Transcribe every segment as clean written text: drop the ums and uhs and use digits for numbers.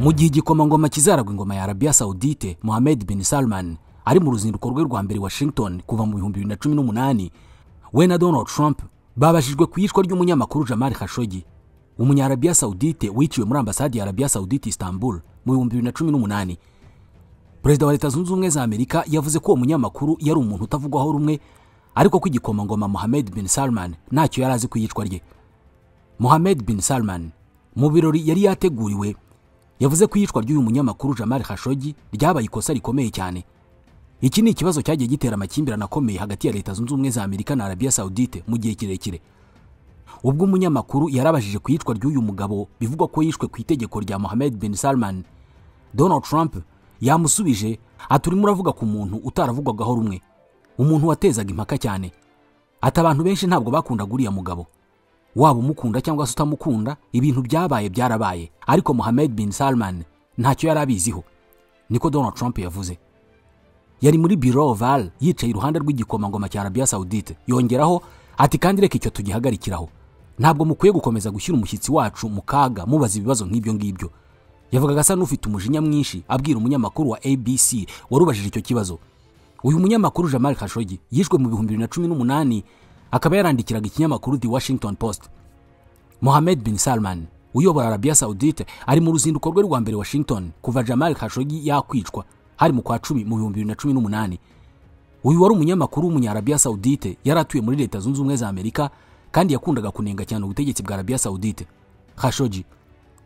Mu gihe igikomangoma kizaragwa ingoma ya Arabia Saudite Mohammed bin Salman ari mu ruzinduko rwe rwa mbere Washington kuva mu 2018, we na Donald Trump babajijwe ku iyicwa ry'umunyamakuru Jamal Khashoggi, umunya-Arabia Saudite wiciwe muri ambasade ya Arabia Saudite Istanbul mu 2018. Perezida wa Leta Zunze Ubumwe za Amerika yavuze ko uwo munyamakuru yari umuntu utavugwaho rumwe, ariko ko igikomangoma Mohammed bin Salman ntacyo yari azi ku iyicwa rye. Mohammed bin Salman mu birori yari yateguriwe yavuze ko iyicwa ry'uyu munyamakuru Jamal Khashoggi ryabaye ikosa rikomeye cyane. Iki ni ikibazo cyagiye gitera amakimbirane akomeye hagati ya Leta Zunze Ubumwe za Amerika na Arabia Saudite mu gihe kirekire. Ubwo umunyamakuru yarabajije ku iyicwa ry'uyu mugabo bivugwa ko yishwe ku itegeko rya Mohammed bin Salman, Donald Trump yamusubije ati: "Urimo uravuga ku muntu utaravugwagaho rumwe, umuntu watezaga impaka cyane." Ati: "Abantu benshi ntabwo bakundaga uriya mugabo, waba umukunda cyangwa se utamukunda, ibintu byabaye byarabaye, ariko Mohammed bin Salman ntacyo yari abiziho." Niko Donald Trump yavuze. Yari muri Bureau Oval yicaye iruhande rw'igikomangoma cya Arabia Saudite. Yongeraho ati: "Kandi reka icyo tugihagarikiraho, ntabwo mukwiye gukomeza gushyira umushyitsi wacu mu kaga mubaza ibibazo nk'ibyo ngibyo." Yavugaga asa n'ufite umujinya mwinshi abwira umunyamakuru wa ABC warubajije icyo kibazo. Uyu munyamakuru Jamal Khashoggi yishwe mu 2018, akaba yarandikiraga ikinyamakuru The Washington Post. Mohammed bin Salman uyobora Arabia Saudite ari mu ruzinduko rwe rwa mbere Washington kuva Jamal Khashoggi yakwicwa, hari mu kwa 10 mu 2018. Uyu wari umunyamakuru w'umunya-Arabia Saudite yari atuye muri Leta Zunze Ubumwe za Amerika kandi yakundaga kunenga cyane ubutegetsi bwa Arabia Saudite. Khashoggi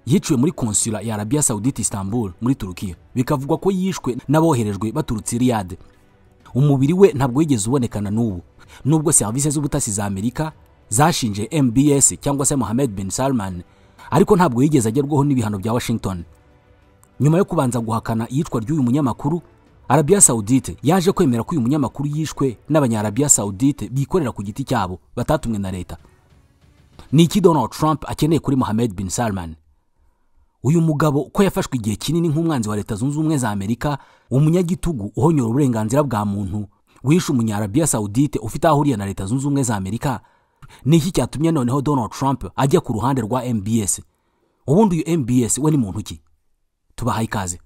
yiciwe muri konsula ya Arabia Saudite Istanbul muri Turukiya, bikavugwa ko yishwe n'aboherejwe baturutse Riyadh. Umubiri we ntabwo wigeze ubonekana n'ubu, nubwo serivisi z'ubutasi za Amerika zashinje MBS cyangwa se Mohammed bin Salman, ariko ntabwo yigeze agerwaho n'ibihano bya Washington. Nyuma yo kubanza guhakana iyicwa ry'uyu munyamakuru, Arabia Saudite yaje kwemera ko uyu munyamakuru yishwe n'abanya-Arabia Saudite bikorera ku giti cyabo batatumwe na leta. Ni iki Donald Trump akeneye kuri Mohammed bin Salman? Uyu mugabo ko yafashwe igihe kinini nk'umwanzi wa Leta Zunze Ubumwe za Amerika, umunyagitugu uhonyora uburenganzira bwa muntu, wishe umunya-Arabia Saudite ufite aho ahuriye na Leta Zunze Ubumwe za Amerika, ni iki cyatumye noneho Donald Trump ajya ku ruhande rwa MBS? Ubundi uyu MBS we ni muntu ki? Tubahaye ikaze.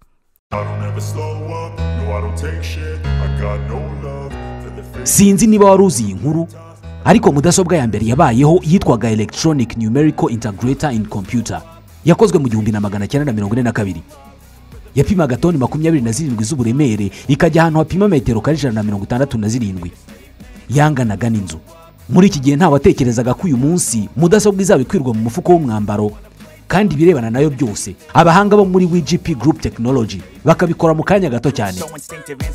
I don't ever slow up, no, I don't take shit. I got no love for the fake. Sinzi niba wari uzi iyi nkuru, ariko mudasobwa ya mbere yabayeho yitwaga Electronic Numerical Integrator in Computer. Yakozwe mu 1942. Yapimaga toni 27 z'uburemere, ikajya ahantu hapima metero kare 167, yanganaga n'inzu. Muri iki gihe ntawatekerezaga ko uyu munsi mudasobwa izaba ikwirwa mu mufuko w'umwambaro, kandi ibirebana nayo byose abahanga bo muri WGP Group Technology bakabikora mu kanya gato cyane.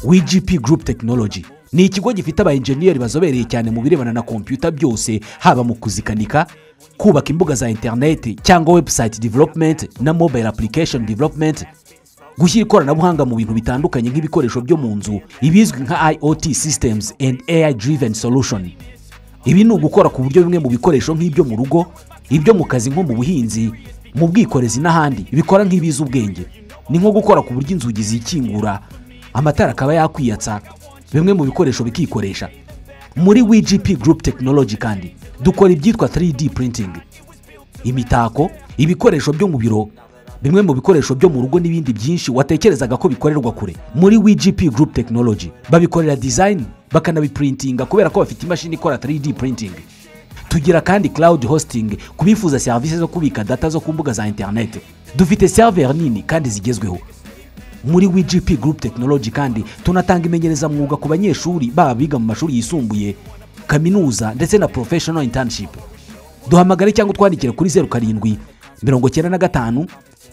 WGP Group Technology ni ikigo gifite aba enjeniyeri bazobereye cyane mu birebana na kompiyuta byose, haba mu kuzikanika, kubaka imbuga za interineti cyangwa website development na mobile application development, gushyira ikoranabuhanga mu bintu bitandukanye nk'ibikoresho byo mu nzu, ibizwi nka IoT systems and AI driven solution. Ibi ni ugukora ku buryo bimwe mu bikoresho nk'ibyo mu rugo, ibyo mu kazi nko mu buhinzi, mu bwikorezi n'ahandi bikora nk'ibizi ubwenge. Ni nko gukora ku buryo inzugi zikingura, amatara akaba yakwiyatsa, bimwe mu bikoresho bikikoresha. Muri WGP Group Technology kandi dukora ibyitwa 3D printing, imitako, ibikoresho byo mu biro, bimwe mu bikoresho byo mu rugo n'ibindi byinshi watekerezaga ko bikorerwa kure. Muri WGP Group Technology babikorera design bakanabiprintinga kubera ko bafite imashini ikora 3D printing. Tugira kandi cloud hosting ku bifuza serivisi zo kubika data zo ku mbuga za interineti. Dufite server nini kandi zigezweho. Muri WGP Group Technology kandi tunatanga imenyerezamwuga ku banyeshuri, baba biga mu mashuri yisumbuye, kaminuza ndetse na professional internship. Duhamagare cyangwa utwandikire kuri 0795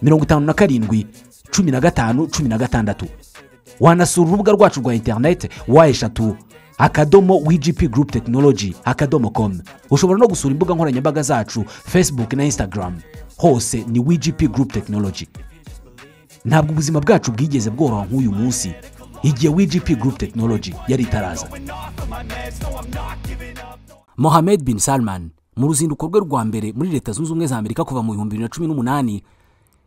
57 15 16. Wanasura urubuga rwacu rwa interineti www.wgpgrouptechnology.com. Ushobora no gusura imbuga nkoranyambaga zacu, Facebook na Instagram, hose ni WGP Group Technology. Ntabwo ubuzima bwacu bwigeze bworoha nk'uyu munsi igihe WGP Group Technology yari itaraza. Mohammed bin Salman mu ruzinduko rwe rwa mbere muri Leta Zunze Ubumwe za Amerika kuva mu 2018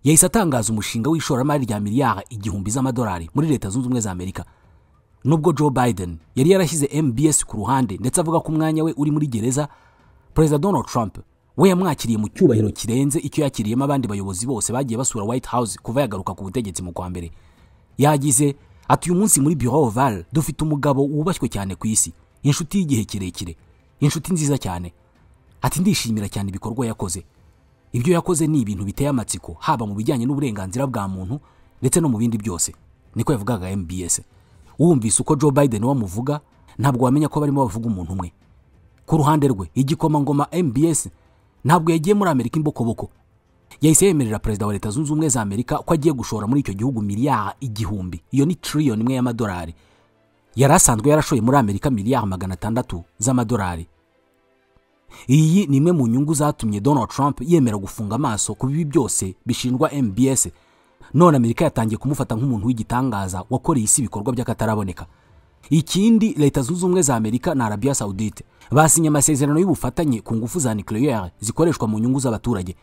yahise atangaza umushinga w'ishoramari rya miliyari 1000 z'amadolari muri Leta Zunze Ubumwe za Amerika. Nubwo Joe Biden yari yarashyize MBS ku ruhande ndetse avuga ko umwanya we uri muri gereza, Perezida Donald Trump We yamwakiriye mu cyubahiro kirenze icyo yakiriyemo abandi bayobozi bose bagiye basura White House kuva yagaruka ku butegetsi mu kwa mbere. Yagize ati: "Uyu munsi muri Bureau Oval dufite umugabo wubashywe cyane ku isi, inshuti y'igihe kirekire, inshuti nziza cyane." Ati: "Ndishimira cyane ibikorwa yakoze. Ibyo yakoze ni ibintu biteye amatsiko, haba mu bijyanye n'uburenganzira bwa muntu ndetse no mu bindi byose." Niko yavugaga MBS. Wumvise uko Joe Biden wamuvuga, ntabwo wamenya ko barimo bavuga umuntu umwe. Ku ruhande rwe, igikomangoma MBS ntabwo yagiye muri Amerika imbokoboko. Yahise yemerera perezida wa Leta Zunze Ubumwe za Amerika ko agiye gushora muri icyo gihugu miliyari 1000, iyo ni triliyoni imwe y'amadolari. Yari asanzwe yarashoye muri Amerika miliyari 600 z'amadolari. Iyi ni imwe mu nyungu zatumye Donald Trump yemera gufunga amaso ku bibi byose bishinjwa MBS. None Amerika yatangiye kumufata nk'umuntu w'igitangaza wakoreye isi ibikorwa by'akataraboneka. Ikindi, Leta Zunze Ubumwe za Amerika na Arabia Saudite basinye amasezerano y'ubufatanye ku ngufu za nucléaire zikoreshwa mu nyungu z'abaturage.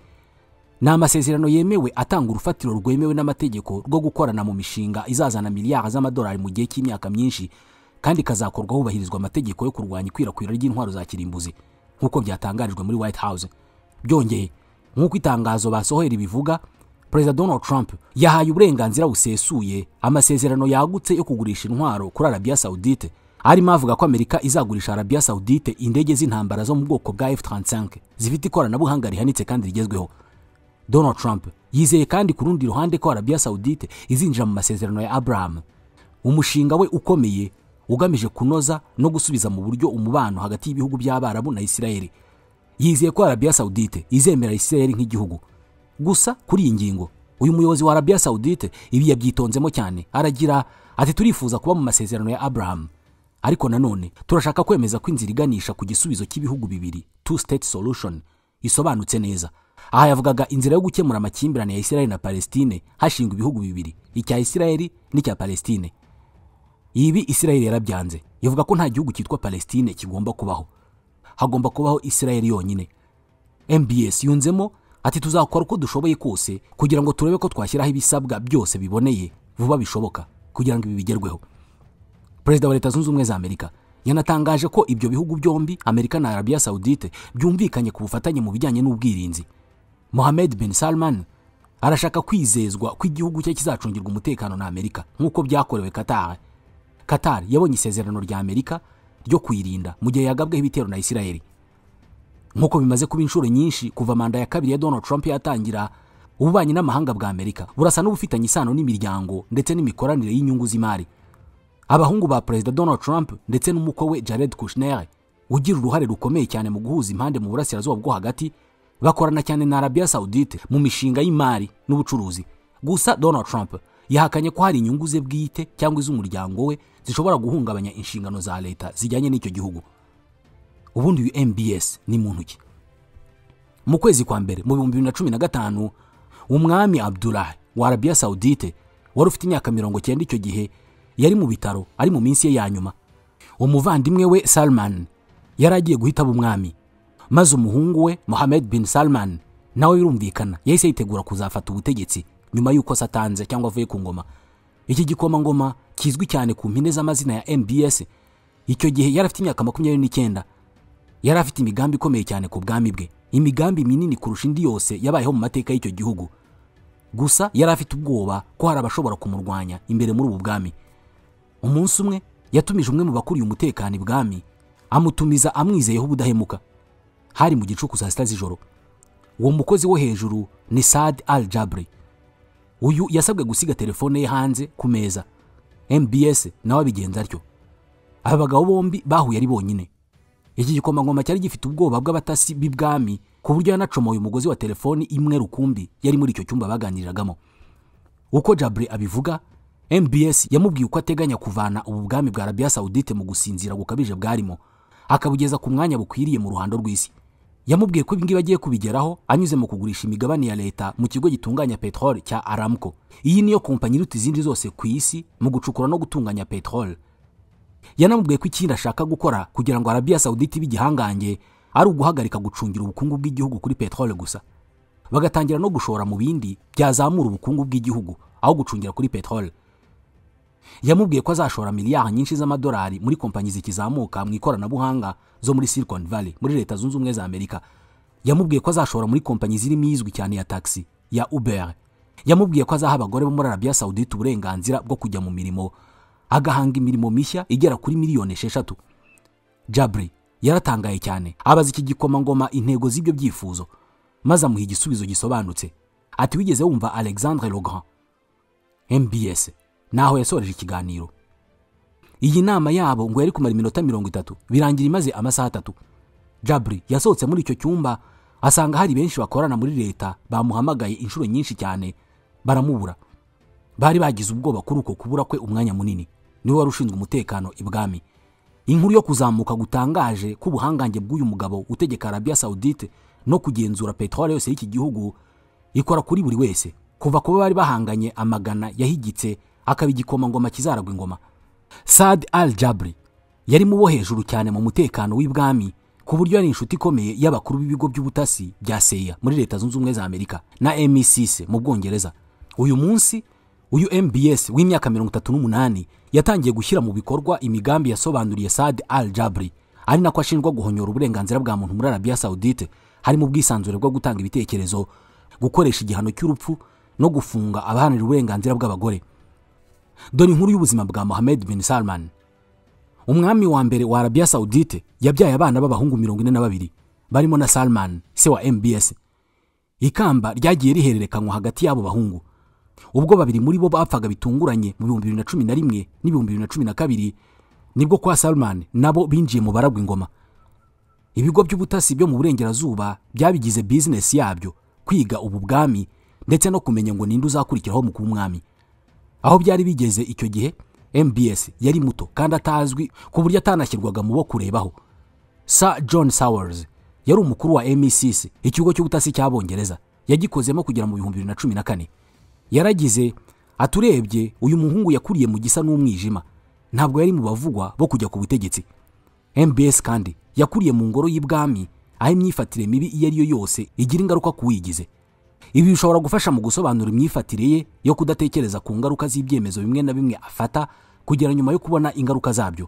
Ni amasezerano yemewe atanga urufatiro rwemewe n'amategeko rwo gukorana mu mishinga izazana miliyari z'amadolari mu gihe cy'imyaka myinshi, kandi ikazakorwa hubahirizwa amategeko yo kurwanya ikwirakwira ry'intwaro za kirimbuzi, nk'uko byatangarijwe muri White House. Byongeye, nk'uko itangazo basohoye ribivuga, Perezida Donald Trump yahaye uburenganzira busesuye amasezerano yagutse yo kugurisha intwaro kuri Arabia Saudite, arimo avuga ko Amerika izagurisha Arabia Saudite indege z'intambara zo mu bwoko bwa F-35 zifite ikoranabuhanga rihanitse kandi rigezweho. Donald Trump yizeye kandi ku rundi ruhande ko Arabia Saudite izinjira mu masezerano ya Abraham, umushinga we ukomeye ugamije kunoza no gusubiza mu buryo umubano hagati y'ibihugu by'Abarabu na Isirayeli. Yizeye ko Arabia Saudite izemera Isirayeli nk'igihugu. Gusa kuri iyi ngingo, uyu muyobozi wa Arabia Saudite ibi yabyitonzemo cyane, aragira ati: "Turifuza kuba mu masezerano ya Abraham, ariko nanone turashaka kwemeza ko inzira iganisha ku gisubizo cy'ibihugu bibiri, two state solution, isobanutse neza." Aha yavugaga inzira yo gukemura amakimbirane ya Isirayeli na Palestine hashingwa ibihugu bibiri, icya Isirayeli n'icya Palestine. Ibi Isirayeli yarabyanze, ivuga ko nta gihugu cyitwa Palestine kigomba kubaho, hagomba kubaho Isirayeli yonyine. MBS yunzemo ati: "Tuzakora uko dushoboye kose kugira ngo turebe ko twashyiraho ibisabwa byose biboneye vuba bishoboka kugira ngo ibi bigerweho." Perezida wa Leta Zunze Ubumwe za Amerika yanatangaje ko ibyo bihugu byombi, Amerika na Arabia Saudite, byumvikanye ku bufatanye mu bijyanye n'ubwirinzi. Mohammed bin Salman arashaka kwizezwa ko igihugu cye kizacungirwa umutekano na Amerika nk'uko byakorewe Qatar. Qatar yabonye isezerano rya Amerika ryo kuyirinda mu gihe yagabweho ibitero na Isirayeli. Nk'uko bimaze kuba inshuro nyinshi kuva manda ya kabiri ya Donald Trump yatangira, ububanyi n'amahanga bwa Amerika burasa n'ubufitanye isano n'imiryango ndetse n'imikoranire y'inyungu z'imari. Abahungu ba Perezida Donald Trump ndetse n'umukwe we Jared Kushner, ugira uruhare rukomeye cyane mu guhuza impande mu burasirazuba bwo hagati, bakorana cyane na Arabia Saudite mu mishinga y'imari n'ubucuruzi. Gusa Donald Trump yahakanye ko hari inyungu ze bwite cyangwa iz'umuryango we zishobora guhungabanya inshingano za leta zijyanye n'icyo gihugu. Ubundi uyu MBS ni muntu ki? Mu kwezi kwa mbere mu 2015, umwami Abdullah wa Arabia Saudite wari ufite imyaka 90 icyo gihe yari mu bitaro ari mu minsi ye ya nyuma. Umuvandimwe we Salman yari agiye guhita aba umwami, maze umuhungu we Mohammed bin Salman nawe birumvikana yahise yitegura kuzafata ubutegetsi nyuma y'uko satanze cyangwa avuye ku ngoma. Iki gikomangoma kizwi cyane ku mpine z'amazina ya MBS icyo gihe yari afite imyaka 29. Yari afite imigambi ikomeye cyane ku bwami bwe, imigambi minini kurusha indi yose yabayeho mu mateka y'icyo gihugu. Gusa yari afite ubwoba ko hari abashobora kumurwanya imbere muri ubu bwami. Umunsi umwe yatumije umwe mu bakuriye umutekano ibwami, amutumiza amwizeyeho ubudahemuka. Hari mu gicuku saa 6 z'ijoro. Uwo mukozi wo hejuru ni Saad Al-Jabri. Uyu yasabwe gusiga telefone ye hanze ku meza. MBS nawe abigenza atyo. Aba bagabo bombi bahuye ari bonyine. Iki gikomangoma cyari gifite ubwoba bw'abatasi b'ibwami ku buryo yanacomoye umugozi wa telefoni imwe rukumbi yari muri icyo cyumba baganiriragamo. Uko Jabri abivuga, MBS yamubwiye uko ateganya kuvana ubu bwami bwa Arabia Saudite mu gusinzira gukabije bwarimo, akabugeza ku mwanya bukwiriye mu ruhando rw'isi. Yamubwiye ko ibingibi agiye kubigeraho anyuze mu kugurisha imigabane ya leta mu kigo gitunganya petrol cya Aramco. Iyi niyo kompanyi iruta izindi zose ku isi mu gucukura no gutunganya petrol. Yanamubwiye ko ikindi ashaka gukora kugira ngo Arabia Saudite ibe igihangange ari uguhagarika gucungira ubukungu bw'igihugu kuri petrol gusa, bagatangira no gushora mu bindi byazamura ubukungu bw'igihugu aho gucungira kuri petrol. Yamubwiye ko azashora miliyari nyinshi z'amadolari muri kompanyi zikizamuka mu ikoranabuhanga zo muri Silicon Valley muri Leta Zunze Ubumwe za Amerika. Yamubwiye ko azashora muri kompanyi zirimo izwi cyane ya taxi ya Uber. Yamubwiye ko azaha abagore bo muri Arabia Saudite uburenganzira bwo kujya mu mirimo, agahanga imirimo mishya igera kuri miliyoni 6. Jabri yaratangaye cyane, abaza iki gikomangoma intego z'ibyo byifuzo, maze amuha igisubizo gisobanutse. Ati wigeze wumva Alexandre le Grand? MBS naho yasoreje ikiganiro. Iyi nama yabo ngo yari kumara iminota 30, birangira imaze amasaha 3. Jabri yasohotse muri icyo cyumba asanga hari benshi bakorana muri leta bamuhamagaye inshuro nyinshi cyane baramubura. Bari bagize ubwoba kuri uko kubura kwe umwanya munini. Niwe wari ushinzwe umutekano ibwami. Inkuru yo kuzamuka gutangaje k'ubuhangange bw'uyu mugabo utegeka Arabia Saudite no kugenzura petrole yose y'iki gihugu ikora kuri buri wese, kuva kuba bari bahanganye amagana yahigitse akaba igikomangoma kizaragwa ingoma. Saad al-Jabri yari mubo hejuru cyane mu mutekano w'ibwami, ku buryo yari inshuti ikomeye y'abakuru b'ibigo by'ubutasi bya CIA muri Leta Zunze Ubumwe za Amerika na MI6 mu Bwongereza. Uyu munsi uyu MBS w'imyaka 38 yatangiye gushyira mu bikorwa imigambi yasobanuriye Saad al-Jabri, ari nako ashinjwa guhonyora uburenganzira bwa muntu muri Arabia Saudite, harimo ubwisanzure bwo gutanga ibitekerezo, gukoresha igihano cy'urupfu no gufunga abaharanira uburenganzira bw'abagore. Dore inkuru y'ubuzima bwa Mohammed bin Salman. Umwami wa mbere wa Arabia Saudite yabyaye abana b'abahungu 42 barimo na Salman se wa MBS. Ikamba ryagiye rihererekanywa hagati y'abo bahungu. Ubwo babiri muri bo bapfaga bitunguranye mu 2011 n'2012, nibwo kwa Salman nabo binjiye mu baragwa ingoma. Ibigo by'ubutasi byo mu burengerazuba byabigize business yabyo kwiga ubu bwami ndetse no kumenya ngo ninde uzakurikiraho mu kuba umwami. Aho byari bigeze icyo gihe MBS yari muto kandi atazwi ku buryo atanashyirwaga mu bo kurebaho. Sir John Sawers yari umukuru wa MI6, ikigo cy'ubutasi cy'Abongereza, yagikozemo kugera mu 2014. Yaragize aturebye uyu muhungu yakuriye mu gisa n'umwijima, ntabwo yari mu bavugwa bo kujya ku butegetsi. MBS kandi yakuriye mu ngoro y'ibwami, aho imyifatire mibi iyo ari yo yose igira ingaruka kuwigize. Ibi bishobora gufasha mu gusobanura imyifatire ye yo kudatekereza ku ngaruka z'ibyemezo bimwe na bimwe afata kugera nyuma yo kubona ingaruka zabyo.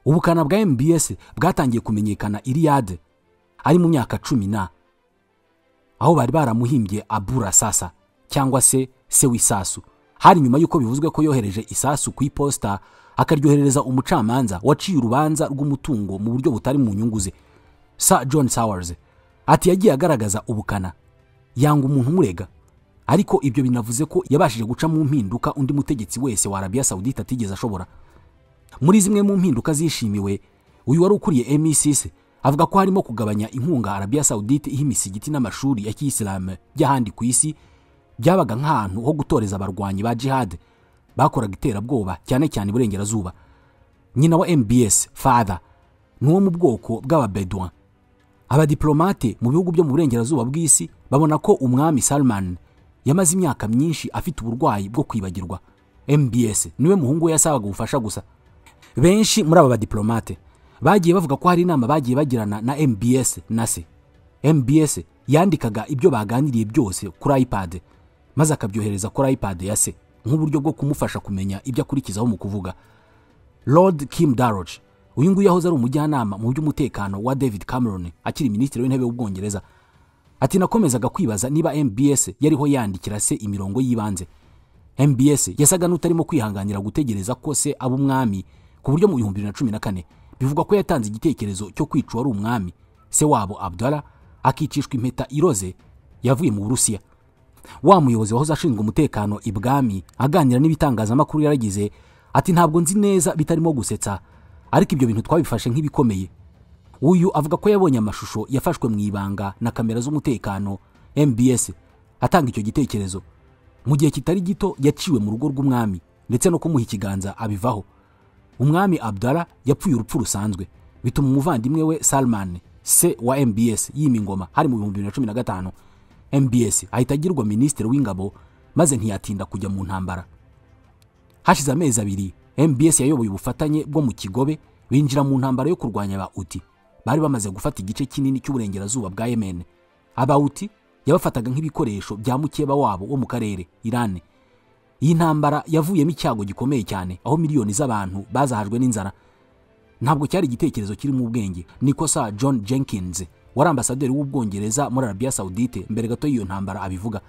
Ubukana bwa MBS bwatangiye kumenyekana i Riyadh ari mu myaka 10, aho bari baramuhimbye Abura Sasa cyangwa se se w'isasu. Hari nyuma yuko bivuzwe ko yohereje isasu ku iposta akaryoherereza umucamanza waciye urubanza rw'umutungo mu buryo butari mu nyungu ze. Sir John Sawers ati yagiye agaragaza ubukana, yanga umuntu umurega, ariko ibyo binavuze ko yabashije guca mu mpinduka undi mutegetsi wese wa Arabia Saudite atigeze ashobora. Muri zimwe mu mpinduka zishimiwe, uyu wari ukuriye MI6 avuga ko harimo kugabanya inkunga Arabia Saudite iha imisigiti n'amashuri ya Kiyisilamu by'ahandi ku isi byabaga nk'ahantu ho gutoreza abarwanyi ba jihad bakoraga iterabwoba cyane cyane iburengerazuba. Nyina wa MBS Father ni uwo mu bwoko bw'Ababedouin. Abadiplomate mu bihugu byo mu burengerazuba bw'isi babona ko umwami Salman yamaze imyaka myinshi afite uburwayi bwo kwibagirwa. MBS niwe muhungu we yasabaga ubufasha gusa. Benshi muri aba badiplomate bagiye bavuga ko hari inama bagiye bagirana na MBS na se. MBS yandikaga ibyo baganiriye byose kuri iPad, maze akabyohereza kuri iPad ya se nk'uburyo bwo kumufasha kumenya ibyo akurikizaho mu kuvuga. Lord Kim Darroch, uyu nguyu yahoze ari umujyanama mu by'umutekano wa David Cameron akiri minisitiri w'intebe w'Ubwongereza, ati nakomezaga kwibaza niba MBS yariho yandikira se imirongo y'ibanze. MBS yasaga n'utarimo kwihanganira gutegereza ko se aba umwami, ku buryo mu 2014 bivugwa ko yatanze igitekerezo cyo kwica uwari umwami se wabo Abdallah, akicishwa impeta iroze yavuye mu Burusiya. Wa muyobozi wahoze ashinzwe umutekano ibwami aganira n'ibitangazamakuru yaragize ati ntabwo nzi neza bitarimo gusetsa, ariko ibyo bintu twabifashe nk'ibikomeye. Uyu avuga ko yabonye amashusho yafashwe mu ibanga na kamera z'umutekano MBS atanga icyo gitekerezo. Mu gihe kitari gito yaciwe mu rugo rw'umwami ndetse no kumuha ikiganza abivaho. Umwami Abdallah yapfuye urupfu rusanzwe, bituma umuvandimwe we Salman se wa MBS yima ingoma hari mu 2015. MBS ahita agirwa minisitiri w'ingabo maze ntiyatinda kujya mu ntambara. Hashize amezi 2 MBS yayoboye ubufatanye bwo mu Kigobe binjira mu ntambara yo kurwanya aba Houthi bari bamaze gufata igice kinini cy'uburengerazuba bwa Yemen. Aba Houthi yabafataga nk'ibikoresho bya mukeba wabo wo mu karere Iran. Iyi ntambara yavuyemo icyago gikomeye cyane, aho miliyoni z'abantu bazahajwe n'inzara. Ntabwo cyari igitekerezo kiri mu bwenge, niko Sir John Jenkins wari ambasaderi w'Ubwongereza muri Arabia Saudite mbere gato y'iyo ntambara abivuga.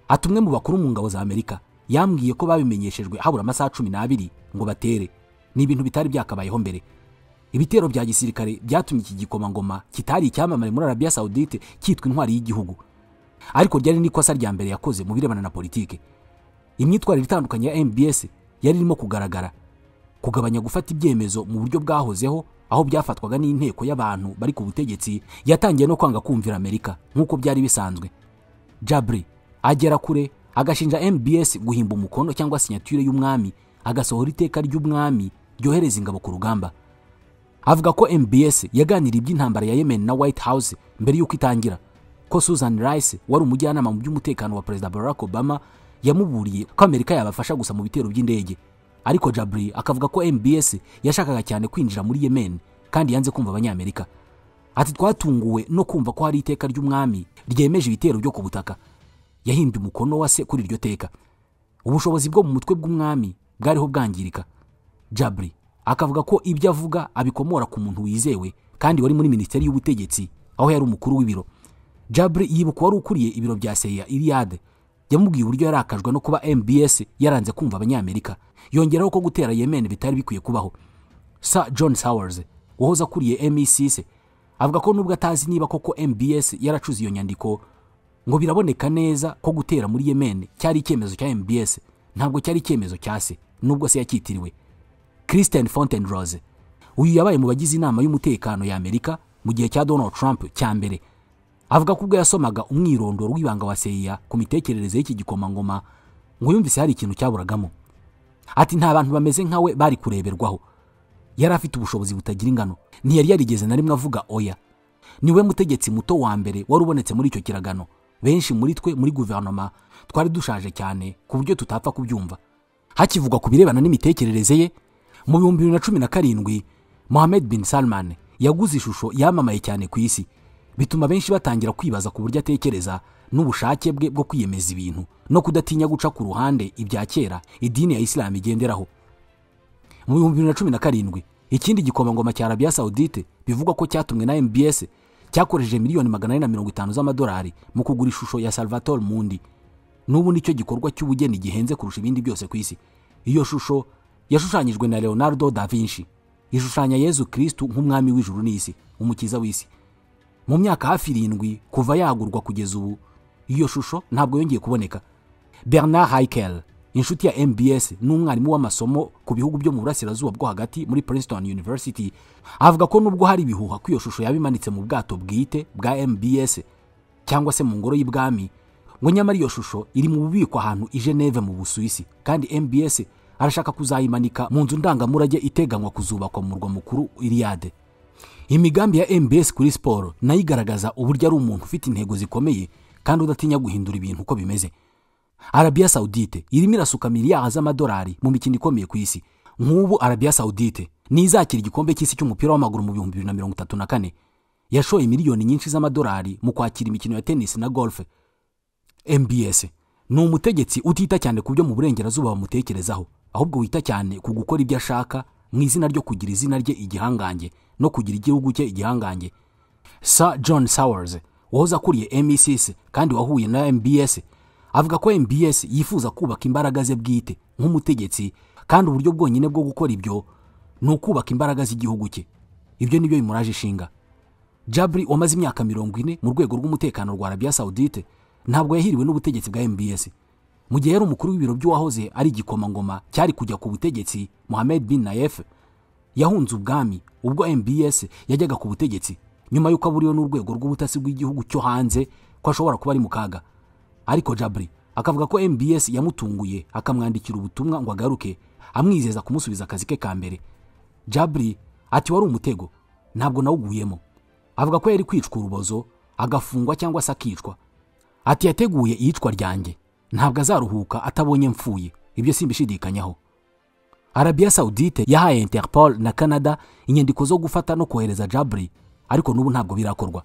Atumwe mu bakuru mu ngabo za Amerika yambwiye ko babimenyeshejwe habura amasaha 12 ngo batere. Ni ibintu bitari byakabayeho mbere. Ibitero bya gisirikare byatumye iki gikomangoma kitari icyamamare muri Arabia Saudite cyitwa intwari y'igihugu. Ariko ryari n'ikosa rya mbere yakoze mu birebana na politike. Imyitwarire itandukanye ya MBS yari irimo kugaragara, kugabanya gufata ibyemezo mu buryo bwahozeho aho byafatwaga n'inteko y'abantu bari ku butegetsi. Yatangiye no kwanga kumvira Amerika nk'uko byari bisanzwe. Jabri agera kure agashinja MBS guhimba umukono cyangwa signature y'umwami, agasohora iteka ry'umwami ryohereza ingabo ku rugamba. Avuga ko MBS yaganiriye iby'intambara ya Yemen na White House mbere y'uko itangira, ko Susan Rice wari umujyanama mu by'umutekano wa Perezida Barack Obama yamuburiye ko Amerika yabafasha gusa mu bitero by'indege. Ariko Jabri akavuga ko MBS yashakaga cyane kwinjira muri Yemen kandi yanze kumva abanyamerika. Ati twatunguwe no kumva ko hari iteka ry'umwami ryemeje ibitero byo ku butaka. Yahimbye umukono wa se kuri iryo teka. Ubushobozi bwo mu mutwe bw'umwami bwariho bwangirika. Jabri akavuga ko ibyo avuga abikomora ku muntu wizewe kandi wari muri Minisiteri y'Ubutegetsi aho yari umukuru w'ibiro. Jabri yibuka wari ukuriye ibiro bya CIA Iliad yamubwiye uburyo yarakajwe no kuba MBS yaranze kumva abanyamerika. Yongeraho ko gutera Yemen bitari bikwiye kubaho. Sir John Sowers wahoze akuriye MECC avuga ko nubwo atazi niba koko MBS yaracuze iyo nyandiko, ngo biraboneka neza ko gutera muri Yemen cyari icyemezo cya MBS, ntabwo cyari icyemezo cya se nubwo se yakitiriwe. Christian Fontenrose uyu yabaye mu bagize inama y'umutekano ya Amerika mu gihe cya Donald Trump cya mbere. Avuga ko ubwo yasomaga umwirondoro w'ibanga wa CIA ku mitekerereze y'iki gikomangoma ngo yumvise hari ikintu cyaburagamo. Ati nta bantu bameze nkawe bari kureberwaho. Yari afite ubushobozi butagira ingano, ntiyari yarigeze na rimwe avuga oya. Niwe mutegetsi muto wa mbere wari ubonetse muri icyo kiragano. Benshi muri twe muri guverinoma twari dushaje cyane ku buryo tutapfa kubyumva. Hakivugwa ku birebana n'imitekerereze ye, mu 2017 Mohammed bin Salman yaguze ishusho yamamaye cyane ku isi, bituma benshi batangira kwibaza ku buryo atekereza n'ubushake bwe bwo kwiyemeza ibintu no kudatinya guca ku ruhande ibya kera idini ya Islam igenderaho. Mu 2017 ikindi gikomangoma cya Arabia Saudite bivugwa ko cyatumwe na MBS cyakoresheje miliyoni 450 z'amadolari mu kugura ishusho ya Salvatore Mundi. N'ubu nicyo gikorwa cy'ubugeni gihenze kurusha ibindi byose ku isi. Iyo shusho yashushanyijwe na Leonardo da Vinci, ishushanya Yezu Kristu nk'umwami w'ijuru n'isi, umukiza w'isi. Mu myaka hafi 7 kuva yagurwa kugeza ubu, iyo shusho ntabwo yongeye kuboneka. Bernard Haykel, inshuti ya MBS n'umwarimu w'amasomo ku bihugu byo mu burasirazuba bwo hagati muri Princeton University, avuga ko nubwo hari ibihuha ko iyo shusho yabimanitse mu bwato bwite bwa MBS cyangwa se mu ngoro y'ibwami, ngo nyamara iyo shusho iri mu bubiko ahantu i Geneve mu Busuwisi, kandi MBS arashaka kuzayimanika mu nzu ndangamurage iteganywa kuzubakwa mu murwa mukuru Riyadh. Imigambi ya MBS kuri siporo nayo igaragaza uburyo ari umuntu ufite intego zikomeye kandi udatinya guhindura ibintu uko bimeze. Arabia Saudite irimo irasuka miliyari z'amadolari mu mikino ikomeye ku isi. Nk'ubu Arabia Saudite nizakira igikombe cy'isi cy'umupira w'amaguru mu 2034. Yashoye miliyoni nyinshi z'amadolari mu kwakira imikino ya tennis na golf. MBS ni umutegetsi utita cyane ku byo mu burengerazuba bamutekerezaho, ahubwo wita cyane ku gukora ibyo ashaka mu izina ryo kugira izina rye igihangange no kugira igihugu cye igihangange. Sir John Sowers wahoze akuriye MECC kandi wahuye na MBS avuga ko MBS yifuza kubaka imbaraga ze bwite nk'umutegetsi, kandi uburyo bwonyine bwo gukora ibyo ni ukubaka imbaraga z'igihugu cye. Ibyo nibyo bimuraje ishinga. Jabri wamaze imyaka 40 mu rwego rw'umutekano rwa Arabia Saudite ntabwo yahiriwe n'ubutegetsi bwa MBS. Mu gihe yari umukuru w'ibiro by'uwahoze ari igikomangoma cyari kujya ku butegetsi Mohammed bin Nayef, yahunze ubwami ubwo MBS yajyaga ku butegetsi nyuma y'uko aburiwe n'urwego rw'ubutasi bw'igihugu cyo hanze ko ashobora kuba ari mu kaga. Ariko Jabri akavuga ko MBS yamutunguye akamwandikira ubutumwa ngo agaruke, amwizeza kumusubiza akazi ke ka mbere. Jabri ati wari umutego, ntabwo nawuguyemo. Avuga ko yari kwicwa urubozo, agafungwa cyangwa se akicwa. Ati yateguye iyicwa ryanjye, ntabwo azaruhuka atabonye mfuye, ibyo simbishidikanyaho. Arabia Saudite yahaye Interpol na Canada inyandiko zo gufata no kohereza Jabri, ariko n'ubu ntabwo birakorwa.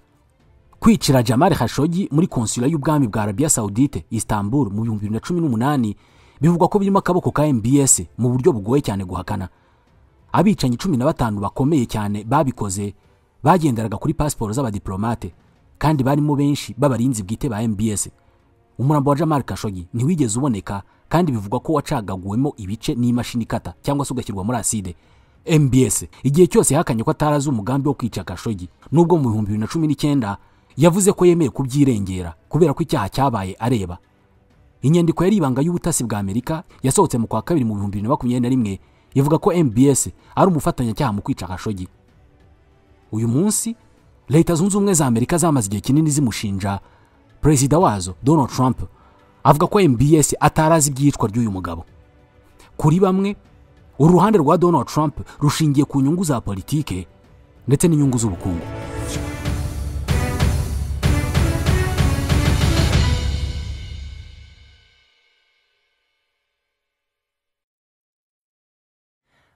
Kwicira Jamal Khashoggi muri konsula y'ubwami bwa Arabia Saudite Istanbul mu 2018 bivugwa ko birimo akaboko ka MBS mu buryo bugoye cyane guhakana. Abicanyi 15 bakomeye cyane babikoze Bagenderaga kuri pasiporo z'abadiplomate kandi barimo benshi b'abarinzi bwite ba MBS. Umurambo wa Jamal Khashoggi ntiwigeze uboneka kandi bivugwa ko wacagaguwemo ibice n'imashini ikata cyangwa se ugashyirwa muri acide. MBS igihe cyose yahakanye ko atarazi umugambi wo kwica Khashoggi, nubwo mu 2019 yavuze ko yemeye kubyirengera kubera ko icyaha cyabaye areba. Inyandiko yari ibanga y'ubutasi bwa Amerika yasohotse mu kwa kabiri mu 2021 ivuga ko MBS ari umufatanyacyaha mu kwica Khashoggi. Uyu munsi Leta Zunze Ubumwe za Amerika zamaze igihe kinini zimushinja. Perezida wazo Donald Trump avuga ko MBS atarazi ibyicwa ry'uyu mugabo. Kuri bamwe, uruhande rwa Donald Trump rushingiye ku nyungu za politike ndetse n'inyungu z'ubukungu.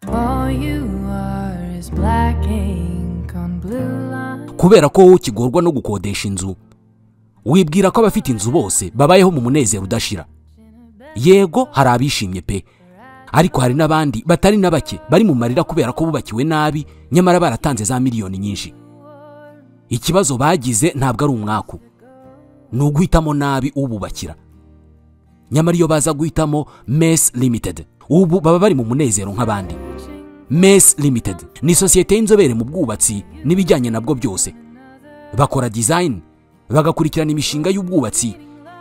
All you are is black ink on blue lines. Kubera ko wowe ukigorwa no gukodesha inzu, wibwira ko abafite inzu bose babayeho mu munezero udashira. Yego, hari abishimye pe, ariko hari n'abandi batari na bake bari mu marira kubera ko bubakiwe nabi nyamara baratanze za miliyoni nyinshi. Ikibazo bagize ntabwo ari umwaku, ni uguhitamo nabi ububakira. Nyamara iyo baza guhitamo Mess Limited, ubu baba bari mu munezero nk'abandi. Mess Limited ni sosiyete y'inzobere mu bwubatsi n'ibijyanye nabwo byose. Bakora design, bagakurikirana imishinga y'ubwubatsi,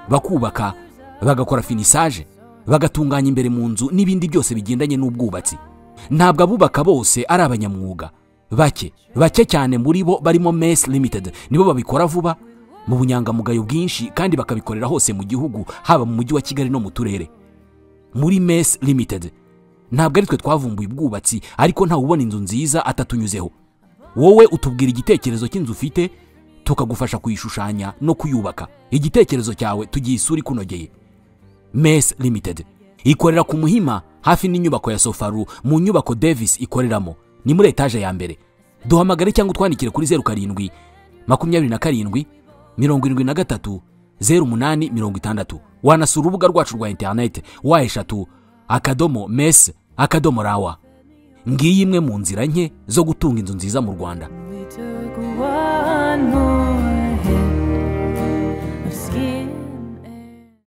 bakubaka, bagakora finissage, bagatunganya imbere mu nzu n'ibindi byose bigendanye n'ubwubatsi. Ntabwo abubaka bose ari abanyamwuga, bake bake cyane muri bo barimo Mess Limited nibo babikora vuba mu bunyangamugayo bwinshi kandi bakabikorera hose mu gihugu, haba mu mujyi wa Kigali no mu turere. Muri Mess Limited ntabwo ari twe twavumbuye ubwubatsi, ariko ntawe ubona inzu nziza atatunyuzeho. Wowe utubwira igitekerezo cy'inzu ufite, tukagufasha kuyishushanya no kuyubaka. Igitekerezo cyawe tugiye isura ikunogeye. Mess Limited ikorera ku Muhima hafi n'inyubako ya Sofaru, mu nyubako Davis ikoreramo, ni muri etaje ya mbere. Duhamagare cyangwa utwandikire kuri 07 27 73 08 60. Wanasura urubuga rwacu rwa internet w3.mess.rawa. Ngiyi imwe mu nzira nke zo gutunga inzu nziza mu Rwanda. We took one move.